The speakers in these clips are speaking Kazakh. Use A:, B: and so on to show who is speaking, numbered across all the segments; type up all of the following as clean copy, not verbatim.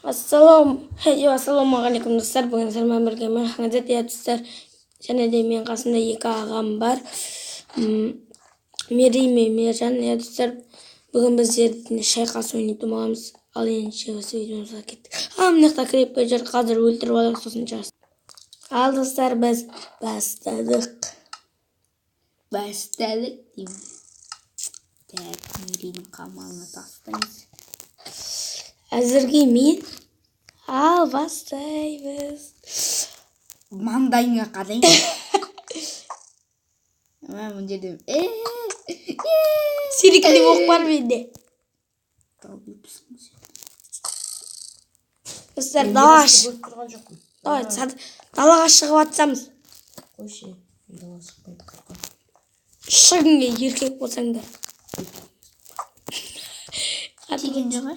A: Ассалаумағалейкум, достар! Бүгін сіздермен бірге мен, Ханзат. Иә, достар, және де менің қасымда екі ағам бар, Мерей мен Мержан. Иә, достар, бүгін біздер шайқас ойнайтын боламыз. Ал ендеше осы видеомызға кеттік. А, мына жақта крепкий жүр, қазір өлтіріп алайық, сосын шығасыз. Ал, достар, біз бастадық.
B: Бастадық деймін. Так, Мерейдің қамалына тастаймыз.
A: Әзірге мен. Ал бастаймыз.
B: Маңдайыңа қадайын. Мә, мына жерде.
A: Сенікіндей оқ бар менде.
B: Долбоебсың сен.
A: Достар, далаға
C: Көріп тұрған жоқпын.
A: Давай, далаға шығып атсамыз.
C: Қойшы, мен далаға шықпаймын, қорқамын.
A: Шығың, еркек болсаңдар.
B: Тиген жоқ, ә?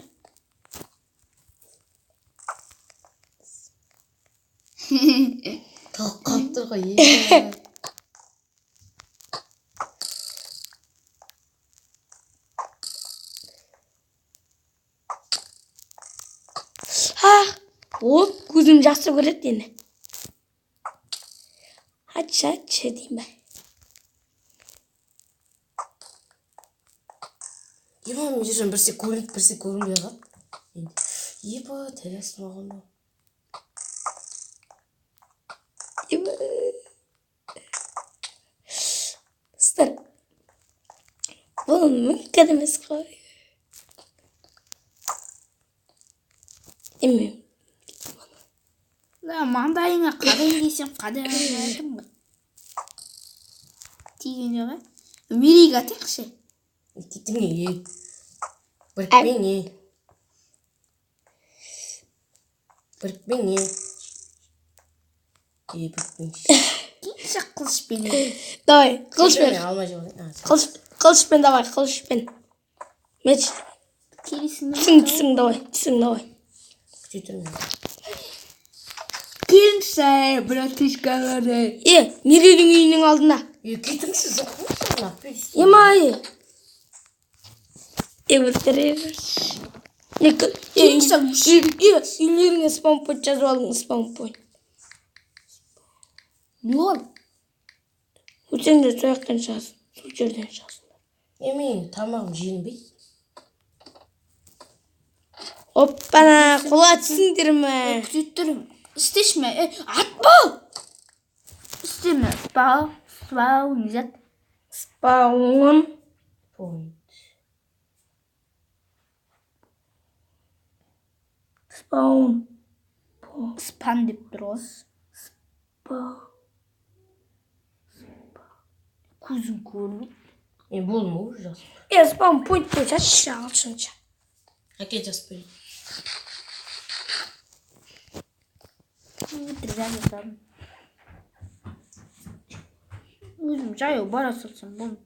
C: Тығып қалып тұр ғой, е.
A: А, оп, көзім жақсы көреді енді. Атшы, атшы деймін ба.
C: Ема, мына жерден бірсе көрініп, бірсе көрінбей қалады. Енді. Еба, тіл астыма қалды.
A: Еба. Достар, бұл мүмкін емес қой. Еме.
B: Ла, маңдайыңа қадайын десем, қадай алмай жатырмын ғой. Тиген жоқ, ә? Мерейге атайықшы.
C: Кеттің, е. Бірікпең, е. Бірікпең, е. Е, бірікпеңші.
B: Келші қылышпен.
A: Давай, қылышпен.
C: Мен алма жеп алайын. А, сен.
A: Қылыш, қылышпен, давай, қылышпен. Меч,
B: Келесің бе?
A: түсің, түсің, давай, түсің, давай.
C: Күте тұр мен.
B: Келіңші, братишкалары.
A: Е, Мерейдің үйінің алдында.
C: Е, кетіңші, жоқ қой саған, атпай.
A: Ема, е. Е, өлтірер. Е, е, үйлеріңе спаун пойнт жазып алдың, спаун пойнт.
B: Не ол?
A: Өлсеңдер, сол жақтан шығасың. Сол жерден шығасыңдар.
C: Е, менің тамағым желінбейді.
A: Оппана, қолға түсіңдер ме?
B: Күте тұр. Істешме. Е, атпа! Істеме. Спау, спау, не зат?
A: Спаун.
C: Пойнт.
A: Спаун.
B: Спан деп тұр ғой.
A: Спаун.
B: Көзім көрмейді.
C: Е, болды ма уже жазып?
A: Е, спаун пойнт деп жазшы ағылшынша.
C: Әке, жазып берейін.
B: Өтірік жазып. Өзім жаяу бара салсам болды.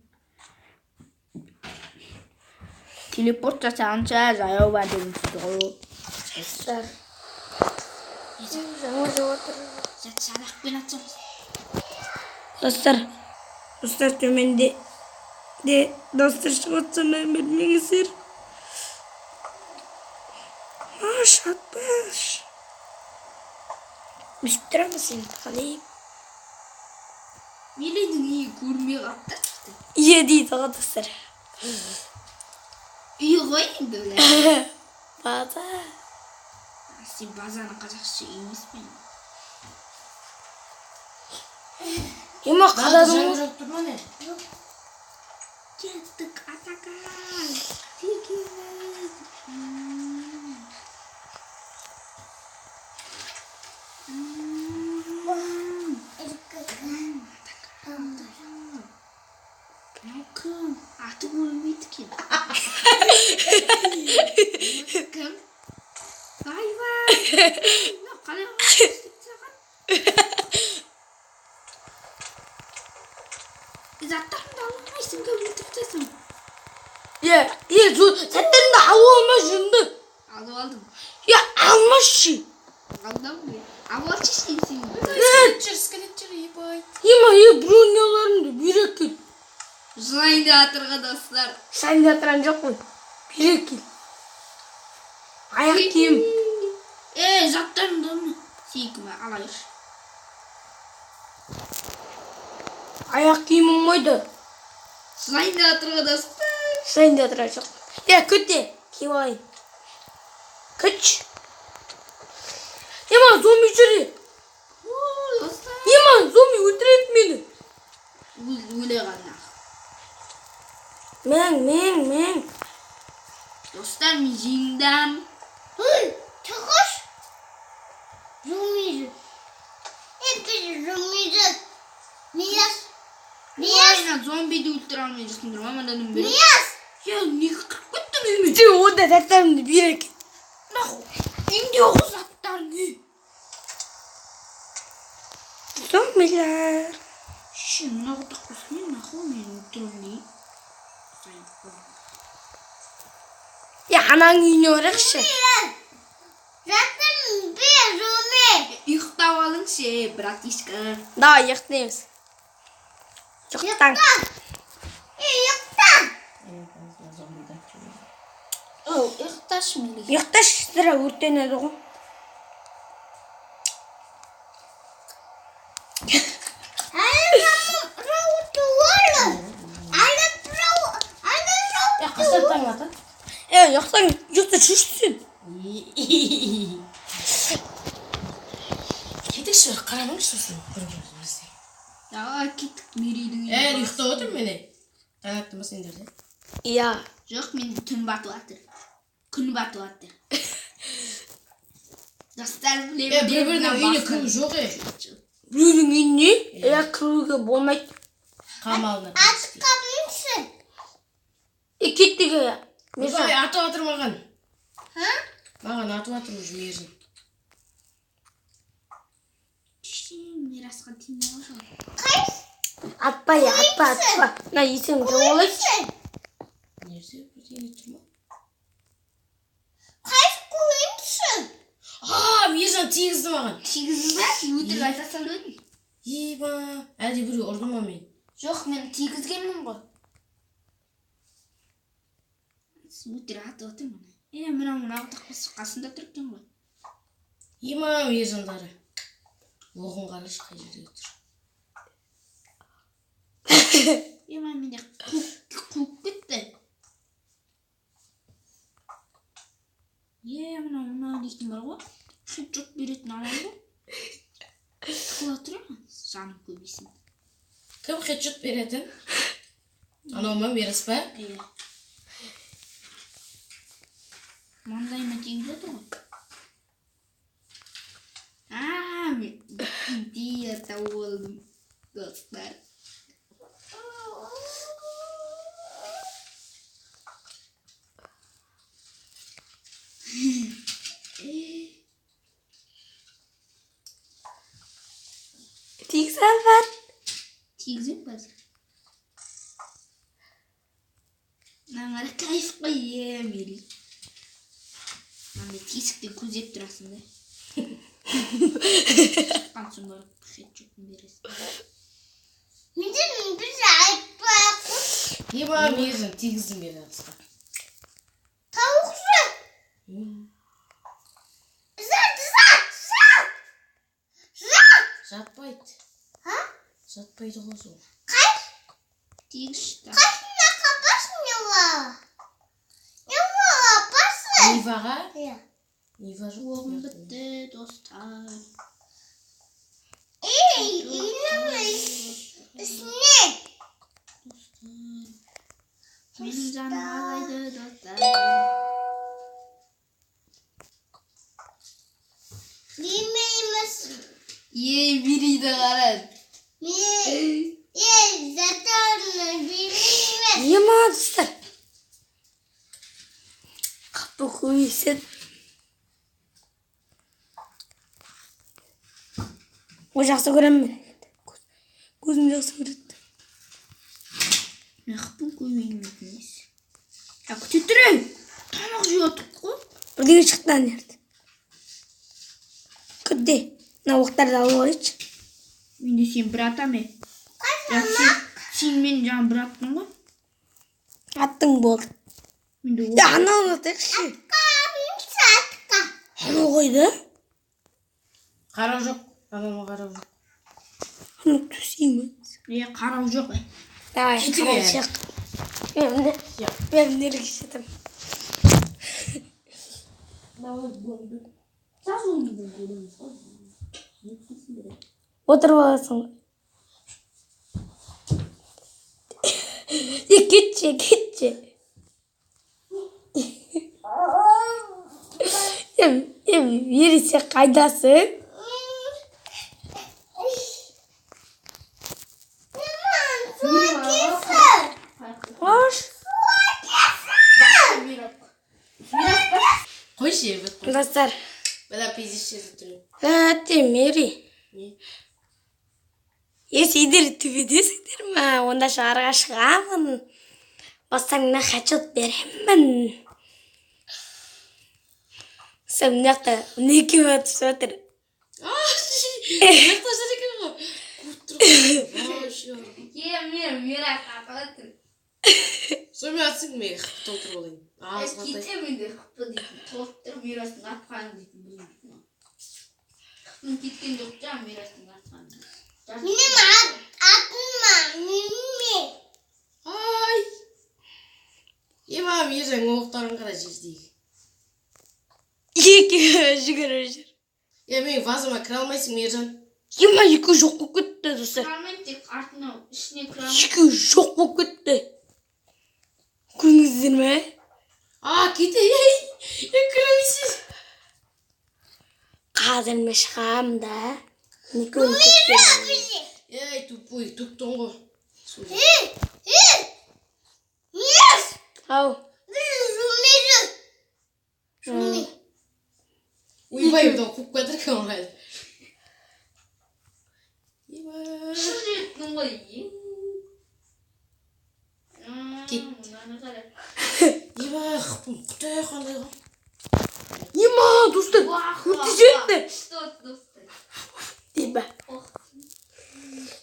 B: Телепорт жасағанша жаяу бар деген сөз ғой.
A: Достар. Жаңа жауып отыр.
B: Садақпен атсам.
A: Достар, достар, төменде де достар шығып жатса, мән бермеңіздер. Аш, атпаш. Өйстіп тұрамыз енді, қалай?
B: Мерейдің үйі көрмей қалыпты.
A: Ие дейді ғой, достар.
B: Үй ғой енді олар.
A: База.
B: Сен базаның қазақша үй емес пе?
A: Ема, қададың
C: Жаңа
A: ғой.
C: жауып тұр ма, не?
B: Кеттік, атака! Текеміз. Мынау кім? Аты көрінбейді екен. Кім? Айвай! Мынау қалай істеп тастаған? Заттарыңды ала алмайсың ба, өлтіріп тастасам?
A: Е, е, сол заттарыңды алып алма, жынды.
B: Алып алдым.
A: Е, алмашы.
B: Алдым ғой. Алып алшы сен сен.
C: Скелет жүр, скелет жүр, ебай.
A: Ема, е, броняларымды бері кел.
B: Жылайын деп жатыр ғой, достар.
A: Жылайын деп жатырған жоқпын. Бері кел. Аяқ киім.
B: Е, заттарыңды алма. Сенікі ме, ала берші.
A: Аяқ киімім қойды.
B: Сылайын деп жатыр ғой, достар.
A: Сен де тұра жоқ. Е, күт де. Киіп алайын. Күтші. Ема, зомби жүр.
B: О, достар.
A: Ема, зомби өлтіреді мені.
B: Өле қалды.
A: Мәң, мәң, мәң.
B: Достар, мен жеңдім.
D: Ой, тұғыш. Зумиді. Епі зумиді. Мияс. Мияс.
B: Ой, ана зомбиді өлтіре алмай жүрсіңдер ма, мынадан бері?
D: Мияс.
B: Я, неге кіріп кеттің үйіме?
A: Сен онда заттарымды бер екен.
B: Нахуй, үйінде ғой заттарың, үй.
A: Зомбилер.
B: Ши, мына құтақ мен нахуй мен өлтіремін не?
A: Е, ананың үйіне барайықшы.
D: Заттым бер зуми.
B: Ұйықтап алыңшы, братишка.
A: Давай, ұйықтаймыз. Ұйықтаң.
D: Ұйықта.
B: О, ұйықташы мені.
A: Ұйықташы, сірә өртенеді ғой.
D: Әлі рауты олы. Әлі рау, әлі рау.
C: Е, қашан таң атады?
A: Е, ұйықтаң, ұйықта шешсін.
C: Кетіңізші, бір қарамаңызшы сосын бір бірімізге.
B: Давай кеттік Мерейдің
C: Е,
B: үйіне.
C: ұйықтап отырмын мен. Таң атты ма сендерде?
A: Иә.
B: Жоқ, мен түн батып жатыр. Күн батып жатыр. Достар, білемін.
C: Е, бір бірінің үйіне кіру жоқ е.
A: Біреудің үйіне иә кіруге болмайды.
C: Қамалына.
D: Атқа мінші.
A: Е, кеттік е.
C: Ой, атып жатыр маған.
D: Ха?
C: Маған атып жатыр уже Мержан.
B: Мирасқа тимей ғой.
D: Қайсы?
A: Атпа, е, атпа, атпа. Мына есігін жауып алайықшы.
C: Нерсе бірдеңе тұр ма?
D: Қайсы қойыншы?
C: А, Мержан тигізді маған.
B: Тигізді бе? Өтірік айта салып едім.
C: Еба, әлде біреу ұрды ма мен?
B: Жоқ, мен тигізгенмін ғой. Өтірік атып отыр мына. Е, мынау мынау тақпас қасында тұр екен ғой.
C: Ема, Мержандары. Оғын қарашы қай жерде тұр.
B: Е, мына менде қуып кетті. Е, мынау мынау дейтін бар ғой. Хеджот беретін адам ғой. Тығыла тұр ма? Жаным көбейсін.
C: Кім хедшот беретін? Анау ма, Мирас па?
B: Иә. Маңдайыма тигізіп жатыр ғой. А, мен идея тауып алдым, достар.
A: Тигізе бар.
B: Тигіземін қазір. Мынаған қара, кайф қой, е, Мери. Мынандай тесіктен көздеп тұрасың да. Шыққан соң барып хедшотын бересің.
D: Менде бір айтпай қой.
C: Ема, Мержан тигізді Мирасқа.
D: Тауықшы. Зат, зат, зат. Зат.
C: Жатпайды.
D: Ха?
C: Жатпайды ғой сол.
D: Қайсы?
B: Тигізші та.
D: Қайсына қапасың не бар? Не бар апасы?
C: Ниваға?
D: Иә.
C: Нива жоқ.
B: Оғым бітті, достар.
D: Ей, үйінің үстіне.
B: Достар. Менің жаным азайды, достар.
D: Демейміз.
B: Е, Мерейді қара.
D: Ей, заттарını демейміз.
A: Ема, достар. Қапы көбейсін. Ой, жақсы көремін мен. Көзім жақсы көреді.
B: Нақпын көбеймейтін несі. Я, күте тұр ей. Тамақ жеп отырық қой.
A: Бірдеңе шықты ана жерде. Күт де. Мына оқтарды алып алайыншы.
B: Мен де сен бір атам е. Я, сен мен жаңа бір аттың ғой.
A: Аттың болды.
B: Мен де
A: Я, анауны атайықшы.
D: Атқа, атқа.
A: Анау қойды.
C: Қарау жоқ. Анама қарау жоқ.
A: Аны төсейміз.
B: Е, қарау жоқ.
A: Давай,
C: Кетіп
A: қарай
C: е.
A: шық. Мен міне, мен нерге жетемін. Отырып аласың ғой. Е, кетші, кетші. Е, е, Мери, сен қайдасың? Қош.
C: Қойшы, бит қой.
A: Достар,
C: Бля, пиздец жазып тұрмын.
A: әте, Мери.
C: Не?
A: Е, сендер төбедесіңдер ма? Онда шығарға шығамын. Бастарыңа хачот беремін. Сен мына жақта не кеп түсіп жатыр?
C: Мына жүр екен ғой. Көріп тұр ғой. Вообще.
B: Е, мен Мирас атып.
C: Сонымен атсың, мен қып толтырып алайын. Ağzına атайын.
B: Кетемін енді қыпы дейтін. Толып Мирастың атқанын дейтін білмейтін. Қыптың кеткен жоқ жа Мирастың атқанын.
D: Менің атым ма? Менің.
C: Ай. Ема, ержан оқтарын қара жердегі.
A: Екеуі жүгіріп жүр.
C: Е, мен вазама кіре алмайсың, Ержан.
A: Ема, екеуі жоқ болып кетті, достар.
B: Кіре алмаймын, тек артына ішіне кіре алмаймын.
A: Екеуі жоқ болып кетті. Көрдіңіздер ме?
C: А, кете, ей. Е, кіре алмайсың.
A: Қазір мен шығамын да. Не көрініп кетті.
C: Ей, тупой, туптың ғой. Су.
D: Мирас.
A: Ау.
D: Мирас.
C: Ойбай, мынау қуып кетір екен ғой. Ема.
B: Шын жеттің ғой. Е.
C: Кет.
B: Мынаны қара.
C: Ема, қыпым, құдай қандай ғой.
A: Ема, достар.
B: Уах,
A: Өрті
B: уах,
A: жетті.
B: уах. Что, достар?
A: Дейбі.
B: Ох.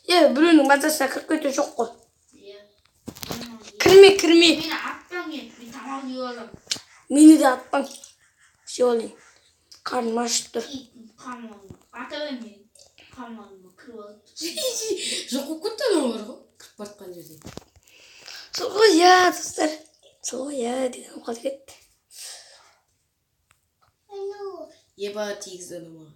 A: Е, біреуінің базасына кіріп кету жоқ қой.
B: Е.
A: Кірме, кірме.
B: Мені атпаң енді, мен тамақ жеп аламын.
A: Мені де атпаң. Жеп алайын. Қарным ашып тұр.
B: Итім қамалыма. Ата бер мені. Қамалыма кіріп алып.
C: Жоқ болып кетті анау бар ғой. Кіріп бара жатқан жерде.
A: Сол ғой, иә, достар. Сол ғой, иә, деген қалып кетті.
C: Еба, тигізді анау маған.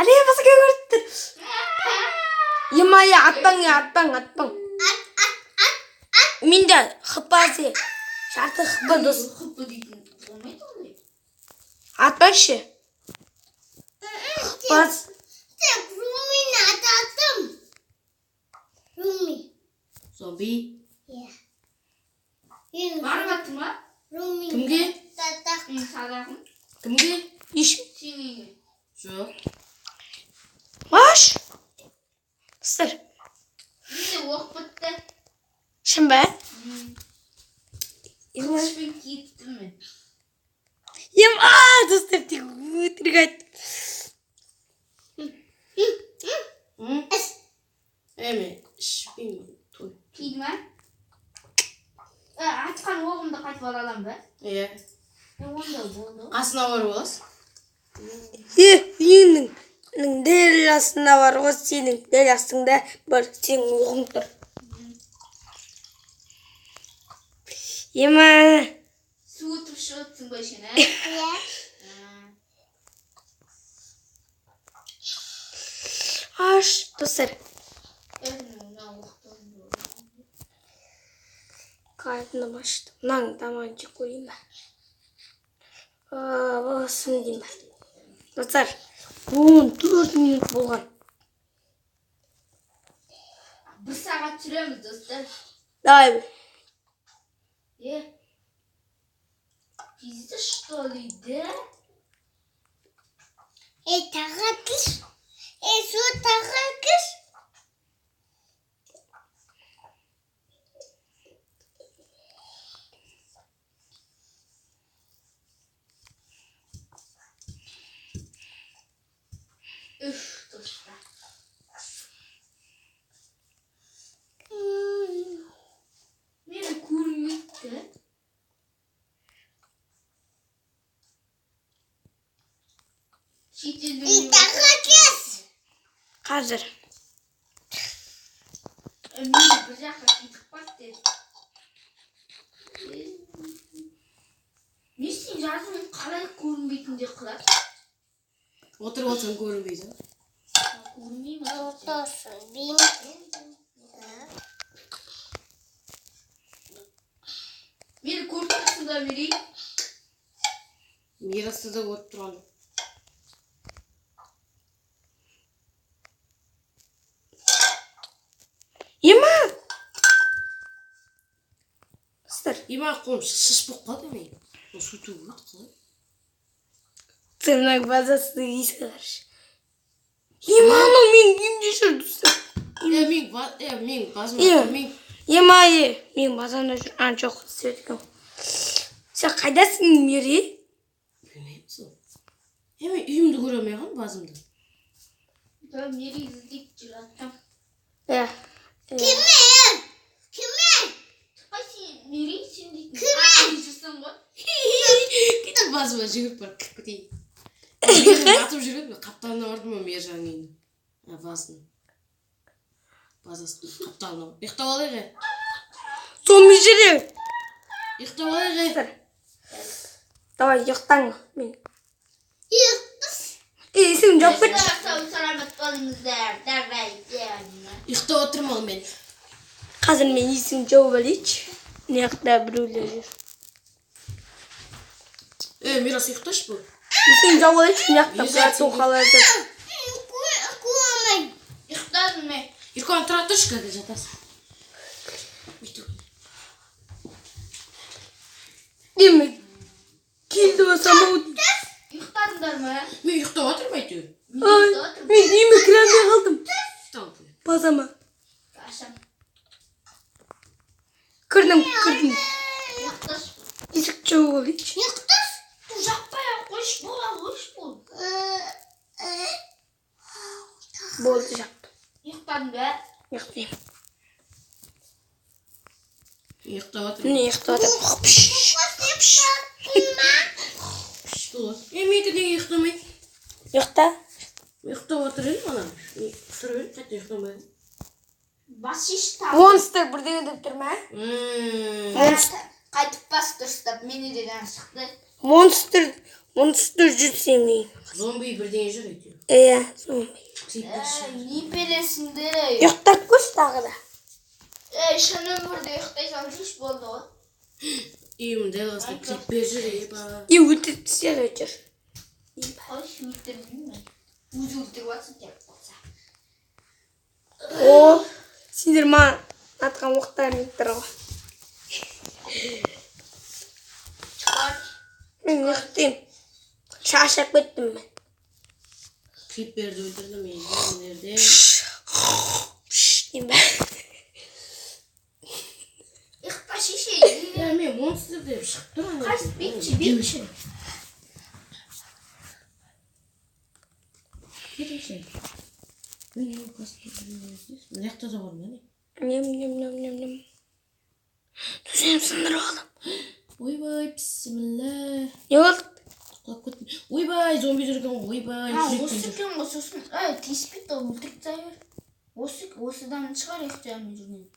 A: Әле, басқа көріп тұр. Ема, е, атпаң, е, атпаң, атпаң. Менде хп аз, е. Жарты хп, дос.
B: Хыпы дейтін болмайды ғой.
A: Атпаңшы. Хп аз.
D: Тек Румин ататым. Руми.
C: Зомби.
D: Иә.
B: Барып атты ма?
D: Руми.
C: Кімге?
D: Татақ.
B: Менің садағым.
C: Кімге?
A: Еш.
B: Сенің үйіңе.
C: Жоқ.
A: Аш. Достар,
B: Менде оқ бітті.
A: шын ба? Ема,
B: Қылышпен кеттім мен.
A: ема, достар, тек өтірік айттым.
C: М? Е, мен ішпеймін. Той.
B: Тиді ма? Ә, атқан оғымды қайтып ала аламын ба?
C: Иә.
B: Е, онда болды.
C: Қасына барып аласың.
A: Е, үйіңнің дәл астында бар ғой, сенің дәл астыңда бар сенің оғың тұр. Ема,
B: Су өтіп шығыпсың ба сен, ә?
D: Иә.
A: аш, достар.
B: Ә, мына оқты.
A: Қарным ашты. Мынаның тамағын жеп көрейін ба? Басым деймін ба? Достар, 14 минут болған.
B: Бір сағат жүреміз, достар.
A: Давай.
B: Е. Пиздишь, что ли, да?
D: Ей, тағы кіш. Ей, су тағы кіш.
B: Үф, достар. Мені көрмейді. Шетелдің
D: Итақатес.
A: Қазір.
B: Мен бір жаққа кетіп қалды деді. Не сен жазуың қалай көрінбейтіндей қылады?
C: Отырып алсаң көрінбейді.
B: Көрінбей ма?
D: Отырсын. Бин.
B: Мені көріп тұрсың да, Мерей.
C: Мирасты да көріп тұрған жоқ.
A: Ема! Достар,
C: Ема, қолым шыш болып қалды менің. Ол су төгіп өт қалай?
A: Тырнақ базасы ескі қарашы. Ема, анау менің үйімде жүр, достар.
C: Е, мен мен базыма
A: Е.
C: мен
A: Ема, е, менің базамда жүр. А, жоқ, свет екен. Сен қайдасың, Мерей?
C: білмеймін сол. Е, мен үйімді көре алмай қалдым базымды.
B: Да, Мерей іздеп жүр аттам.
A: Иә.
D: Киме? Киме?
B: Шықпай сен, Мерей, сен дейтін.
D: Киме?
B: Жүрсің ғой.
C: Кетіп базыма жүгіріп барып кіріп кетейін. Мені атып жүреді, мен қапталына бардым ғой Мержанның үйіне. А, базының. Базасының қапталына. Ұйықтап алайық е.
A: Зомби жүр.
C: Ұйықтап алайық е.
A: Давай, ұйықтаң. Мен.
D: Ұйықтыс.
A: Е, есігін жауып кетші.
B: Сау саламат болыңыздар. Давайте.
C: Ұйықтап отырмын ал мен.
A: Қазір мен есігін жауып алайыншы. Мына жақта біреулер жүр.
C: Е, Мирас, ұйықташы бұл.
A: Есігін жауып алайыншы, мына жақта
C: Мирас,
A: братухалар жүр.
D: Көмей.
B: Ұйықтадым мен.
C: Еркон, тұра тұршы, когда жатасың. Бүйтіп.
A: Еме, келді ба самау.
B: Ұйықтадыңдар ма?
C: Мен ұйықтап отырмын әйтеуір.
B: Мен
A: Ай,
B: ұйықтап отырмын.
A: мен үйіме кіре алмай қалдым.
C: Там.
A: Базама.
B: Ашам.
A: Кірдім, кірдім.
B: Ұйықташы.
A: Есік жауып алайыншы.
D: Ұйықтыс.
B: Жақпай ақ қойшы, бола қойшы бол.
A: Болды, жаптым.
B: Ұйықтадың ба?
A: Ұйықтаймын.
C: Ұйықтап отырмын.
A: Міне, ұйықтап жатырмын.
C: Е, менікі неге ұйықтамайды?
A: Ұйықта.
C: Ұйықтап отыр едім ана. Тұрып едім, қайта ұйықтамай.
B: Бас шеш тағы.
A: Монстр бірдеңе деп тұр ма?
C: Ммм.
B: Қайтып бас дұрыстап, мені де жаңа шықты.
A: Монстр, монстр жүр сенің үйің.
C: Зомби бірдеңе жүр әйтеуір.
A: Иә, зомби.
C: Крипер
B: Ей, не бересіңдер, ей.
A: Ұйықтап көрші тағы да.
B: Ей, шын өмірде ұйықтай салсайшы болды ғой.
C: Үйімнің дәл қасында крипер жүр, еба.
A: Е, өлтіріп тастады әйтеуір.
B: Қойшы, өлтірмеймін мен. Өзі өлтіріп жатсын деп болса.
A: О, сендер маған атқан оқтарың тұр ғой.
B: Шығар.
A: Мен ұйықтаймын. Шаршап кеттім мен.
C: Криперді өлтірдім мен жерде.
A: Пш, деймін ба?
B: Ұйықта шеше.
C: Е, мен монстр деп шығып тұр ана.
B: Қайсы бетші, бетші.
C: Кетіңші. Мына жақта да бар ма не?
A: Нем, нем, нем, нем, нем. Төсегім сындырып алдым.
C: Ойбай, бісміллә.
A: Не болды?
C: Құлап кеттім. Ойбай, зомби жүр екен ғой. Ойбай,
B: А,
C: жүрек
B: осы
C: жүр.
B: екен ғой сосын. Ей, тиіспейді ол, өлтіріп тастай бер. Осы, осыдан шығар ұйықтай алмай жүрген.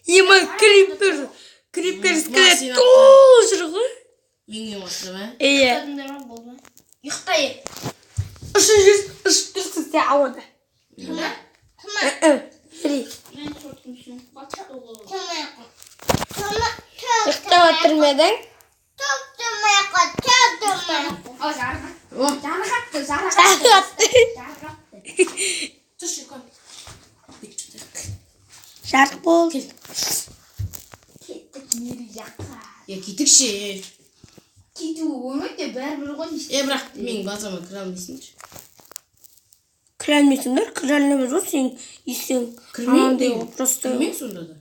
A: Ема, крипер. Крипер скелет
C: сен
A: толы жүр ғой.
C: Менің үйім астында ма?
A: Иә.
B: Ұйықтадыңдар ма, болды ма? Ұйықта, ей.
A: Ұшып жүр, ұшып тұрсың сен ауада.
B: Кім?
A: Фри.
B: Мен шортым сөніп қалды ғой.
A: Ұйықтап жатыр ма едің?
B: О, жарғатты.
C: О,
B: Жарғатты, жарғатты.
A: Жарғатты.
B: Жарғатты.
C: тұршы, Еркон. Бүйтіп жатайық.
A: Жарық болды.
B: Кеттік мері жаққа.
C: Е, кетікші.
B: Кетуге болмайды, бәрібір ғой не
C: Е, бірақ менің базама кіре алмайсыңшы.
A: Кіре алмайсыңдар, кіре алмаймыз ғой сен есің.
C: Кірмеймін
A: Анандай
C: деймін.
A: ғой, просто.
C: Кірмеймін сонда да.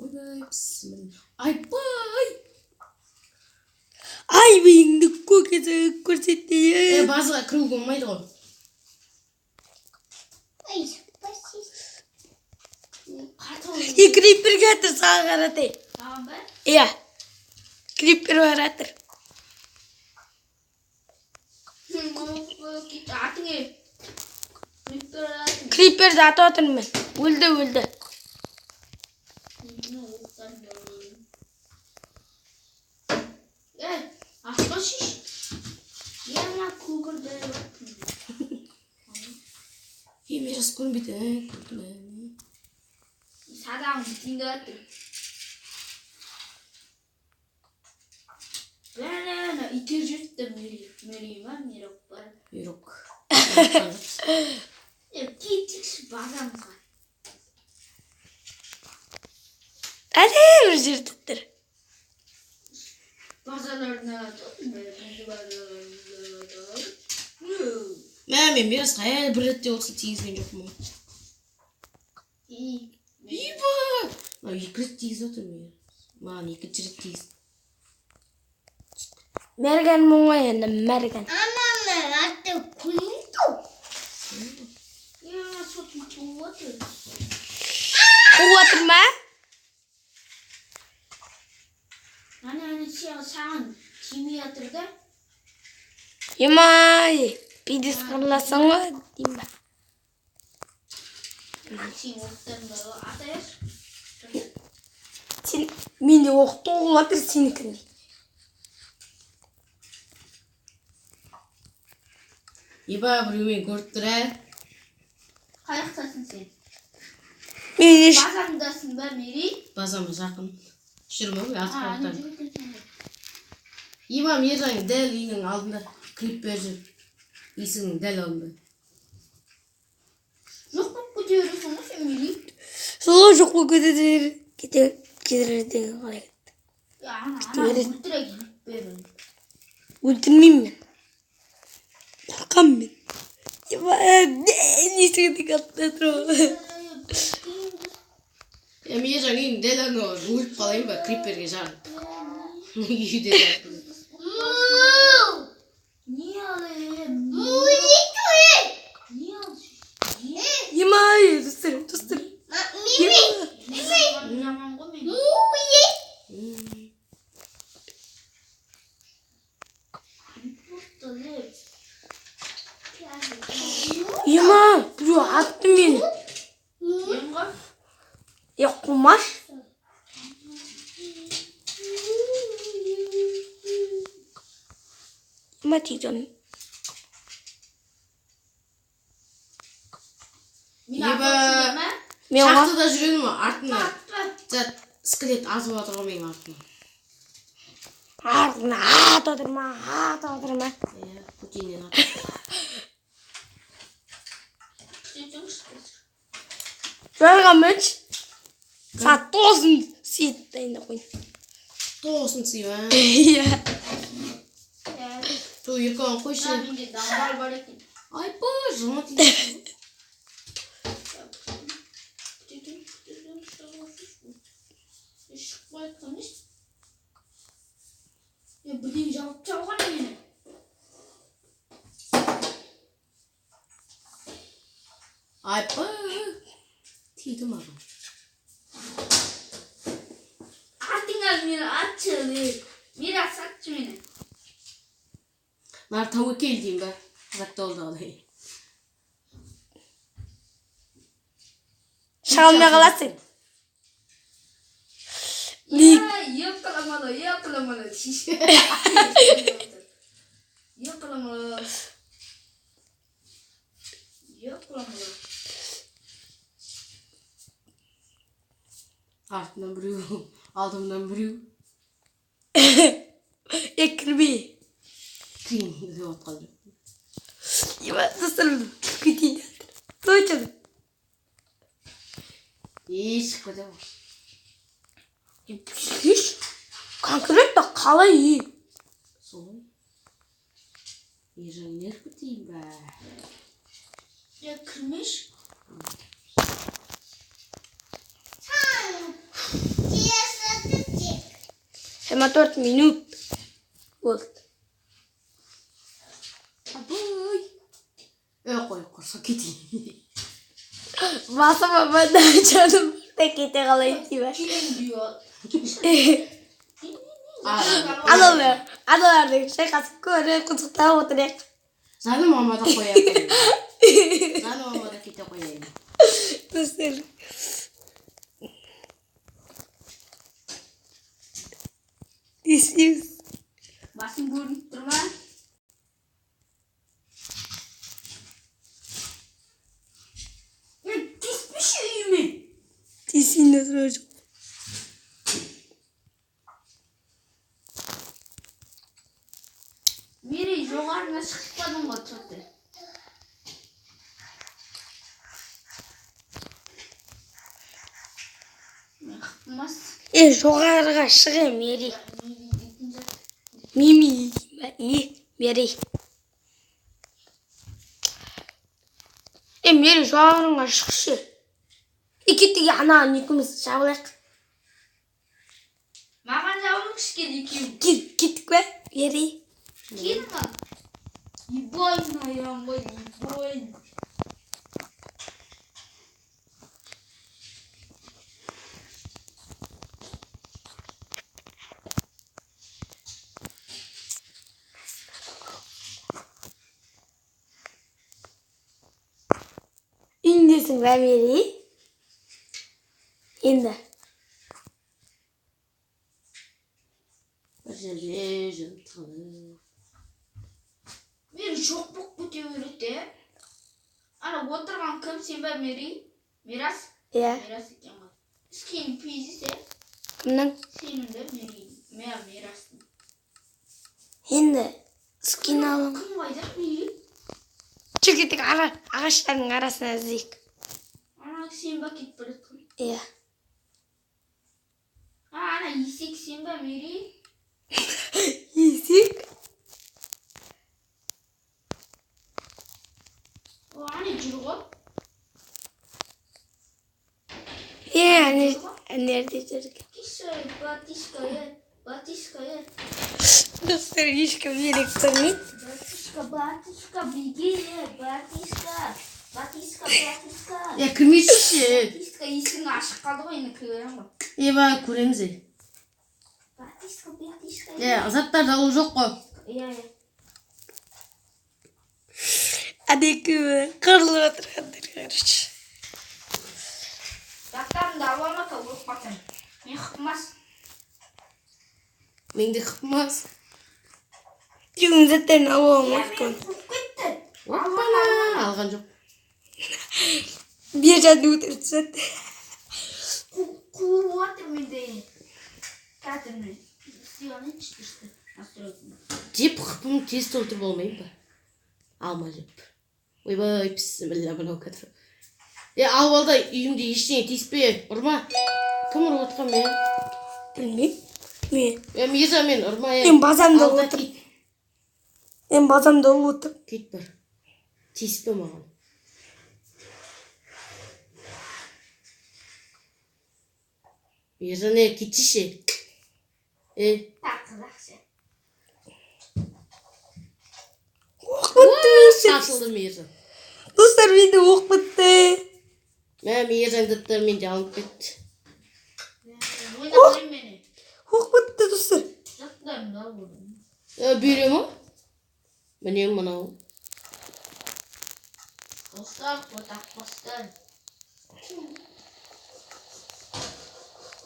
C: Ойбай, бісміллә. Айбай!
A: Ай, бейіңді көкесі
C: Е,
A: көрсетейін.
C: базаға кіруге болмайды ғой.
A: Е, крипер жатыр саған қаратай.
B: Маған ба?
A: Иә. Крипер бар жатыр.
B: Атыңа.
A: Криперді атып жатырмын мен. Өлді, өлді.
B: Ей, атпашы. Ема көгілдір.
C: Е, Мирас көрінбейді, ә, көрдім, ә.
B: Садағым бітейін деп жатыр. Бәрі итеріп жіберді Мери ма, Мирок бар.
C: Мирок.
B: Е, кетікші базамызға.
A: Әлі бір жерде тұр.
B: Базаларына
C: Мә, мен Мирасқа әлі бір рет те болсын тигізген жоқпын. Иба! Мынау екі рет тигізіп отыр Мирас. Маған екінші рет тигізді.
A: Мерген ғой енді, мерген.
D: Ананы атты күнді.
B: Я сосын қуып отыр.
A: Қуып отыр ма?
B: Ана ана саған тимей жатыр да.
A: Емай, пидес қырласың ғой деймін ба.
B: Сен оқтарыңды атаясың.
A: Сен менде оқ толып жатыр сенікіндей.
C: Иба, біреу мені көріп тұр, ә.
B: Қай жақтасың сен?
A: Мен еш
B: Базаңдасың ба, Мери?
C: Базама жақын. Жүрмін ғой,
B: А,
C: артқа
B: ана
C: жақтан.
B: жүр екен.
C: Иба, Миржан дәл үйінің алдында крипер жүр. Есігінің дәл алдында.
B: Жоқ болып кете бересің ғой сен, Мери.
A: Сол жоқ болып кете кете кетер деген қалай кетті?
B: Ана
A: бересің.
B: өлтіре бер.
A: Өлтірмеймін мен. Қорқамын мен. Ема, дәл есігінің алдында тұр ғой.
C: Е, Миржан үйінің дәл алдында өліп қалайын ба, криперге жарып. Үйде жатып.
B: Не алайын? Не ал?
A: Емай, достар, достар.
D: Мими.
B: Жаман ғой мен.
D: Муи.
A: Ема, біреу атты мені.
B: Мен ғой.
A: Е, қумаш. Ема тиді.
B: Мен
C: Еба.
B: атып ма?
A: Мен оған
C: Шахтада жүремін ғой, артымнан.
B: Атпа.
C: Зат, скелет атып жатыр ғой менің артымнан.
A: артына атып отыр ма, атып отыр ма.
C: Иә, Путиннен атып.
A: Жойға мінші. Сағат тоғызын сыйып дайындап қойын.
C: Тоғызын сыйып, ә.
A: Иә.
C: Ту, екеуін қойшы.
B: Менде дамбал бар екен.
C: Айпа, жыма тиді.
B: Шықпай жатқан несі? Е, бірдеңе жауып тастаған мені.
C: Айпа. Тиді маған.
B: Артыңа мені атшы, Мирас атшы мені.
C: Нар тәуекел деймін ба? Қазақтауылдағыдай.
A: Шыға алмай қаласың.
B: Ёкаламала, ёкаламала. Ёкаламала. Ёкаламала.
C: Артынан біреу, алдымнан біреу.
A: Е, кірме.
C: Кірейін деп отқан жоқ.
A: Ема, достар, кіріп кетейін деп жатыр. Точно.
C: Е, шығып кетемін ғой.
A: Еш, конкретно қалай е?
C: Солай. Ержан еріп кетейін ба?
B: Е, кірмеш.
D: Сан. Тиесі.
A: 24 минут болды.
C: Абай. Е, қой, құрса кетейін.
A: Басыма мына жаным да кете қалайын деймін.
B: Келем diyor.
A: Аналар, аналардың шайқасын көріп, қызықтап отырайық.
C: Жаным мама да қоя қояйын. Жаным мама да кете қояйын.
A: Достар. Не істейміз?
B: Басым көрініп тұр ма? Е, тиіспеші үйіме.
A: Тиісейін де тұрған жоқ.
B: Мерей, жоғарына шықпадың ғой что-то. Мен қыпмас.
A: Е, жоғарыға шығы, Мерей. Мими дейін ба? Не, Мерей. Е, Мерей, жоғарыға шықшы. Е, кеттік, ана екеуміз жабылайық.
B: Маған жабылыңызшы, кел екеуің.
A: Кел, кеттік пе, Мерей?
B: Кел маған. Ебай аяғым ғой, ебай.
A: Үйіндесің бе, Мерей? Енді.
C: Бір жерде жүріп тығылып.
B: Мен жоқ болып кете береді де. Ана отырған кім, сен бе, Мерей? Мирас?
A: Иә.
B: Мирас екен ғой. Скин пиздец, е?
A: Кімнің?
B: Сенің де, Мерей. Мә, Мирастың.
A: Енді скин алым.
B: Кім қайда, Мерей?
A: Жүр, кеттік, ара, ағаштардың арасына іздейік.
B: Ана сен ба кетіп бара жатқан?
A: Иә.
B: А, ана есек сен ба, Мерей?
A: Есек?
B: О, ана жүр ғой.
A: Е, ана ана жерде жүр екен.
B: Тише, братишка, е. Братишка, е.
A: Достар, ешкім мені көрмейді.
B: Братишка, братишка, беги, е, братишка. Братишка, братишка.
C: Е, кірмейсіз.
B: Братишка, есігің ашық қалды ғой, енді кіре беремін ғой.
C: Еба, көреміз е.
B: Братишка, братишка.
C: Е, заттарды алу жоқ қой.
B: Иә, иә.
A: Ана екеуі қырылып отырғандар, короче.
B: Заттарымды алып алма, өліп қалсам. Мен қыпмас.
C: Мен де қыпмас.
A: Екеуінің заттарын алып алмай
B: Мені қуып кетті.
C: Оппана, алған жоқ.
A: Бержанды өлтіріп тастады.
B: Қуып жатыр менде. Қазір міне. Істей алайыншы, дұрысты. Настройканы.
C: Жеп қыпым тез толтырып болмайын ба? Алма жеп. Ойбай, бісміллә, мынау кәдімгі. Е, алып ал да үйімде ештеңе тиіспе, ұрма. Кім ұрып отқан мен?
A: Білмеймін. Мен
C: Е, Мирза, мен ұрма, е.
A: Мен базамда
C: Ал да
A: отырмын.
C: кет.
A: Мен базамда отырмын.
C: Кет бар. Тиіспе маған. Мирза, не, кетші. Е,
B: Так, қазақша.
A: Оқ бітті менің.
C: шашылды Мирза.
A: Достар, менде оқ бітті.
C: Мә, Мирзаның заттары менде алынып кетті.
B: Ойнап қойын мені.
A: Оқ бітті, достар.
B: Заттарымды алып алдым.
C: Е, бере ма? Міне мынау.
B: Достар, қотақ қостар.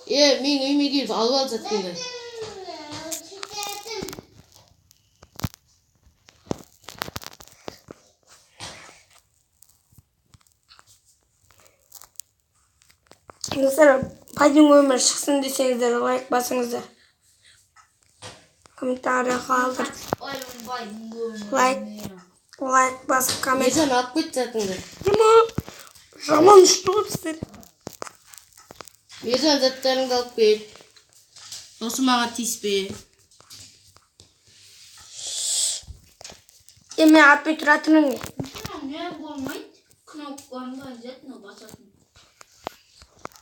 C: Е, менің үйіме келіп алып ал затыңды.
D: Кететін.
A: Достар, Падин өмір шықсын десеңіздер, лайк басыңыздар. Комментарий қалдырып,
B: Ой, бай,
A: Лайк. Лайк басып коммент.
C: Мирзан алып кет затыңды.
A: Жаман, жаман ұшты ғой, достар.
C: Мирзан, заттарыңды алып кет. Сосын маған тиіспе.
A: Е, мен атпай тұра тұрмын.
B: Не болмайды? Кнопканы обязательно басатын.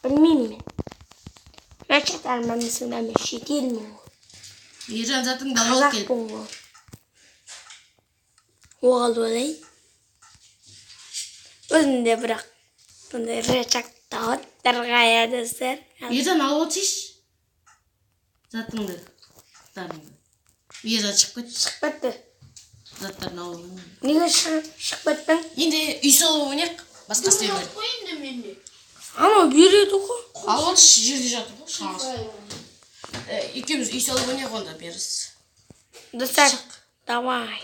A: Білмеймін мен. Мен шетелмін, мен шетелмін ғой.
C: Мирзан, затыңды алып кел.
A: Қазақпын ғой. Оқ алып алайын. Өзімде бірақ бұндай рычаг иә, достар.
C: Мирзан, алып алсайшы. Затыңды. Заттарыңды. Мирзан шығып кетті.
A: Шығып кетті.
C: Заттарын алып алайын.
A: Неге шығып кеттің?
C: Енді үй салып ойнайық, басқа істей
B: Жоқ
C: бер.
B: қой енді менде.
A: Анау береді ғой.
C: Алып алшы, жерде жатыр ғой қағаз. Екеуміз үй салып ойнайық онда, беріс.
A: Достар, давай.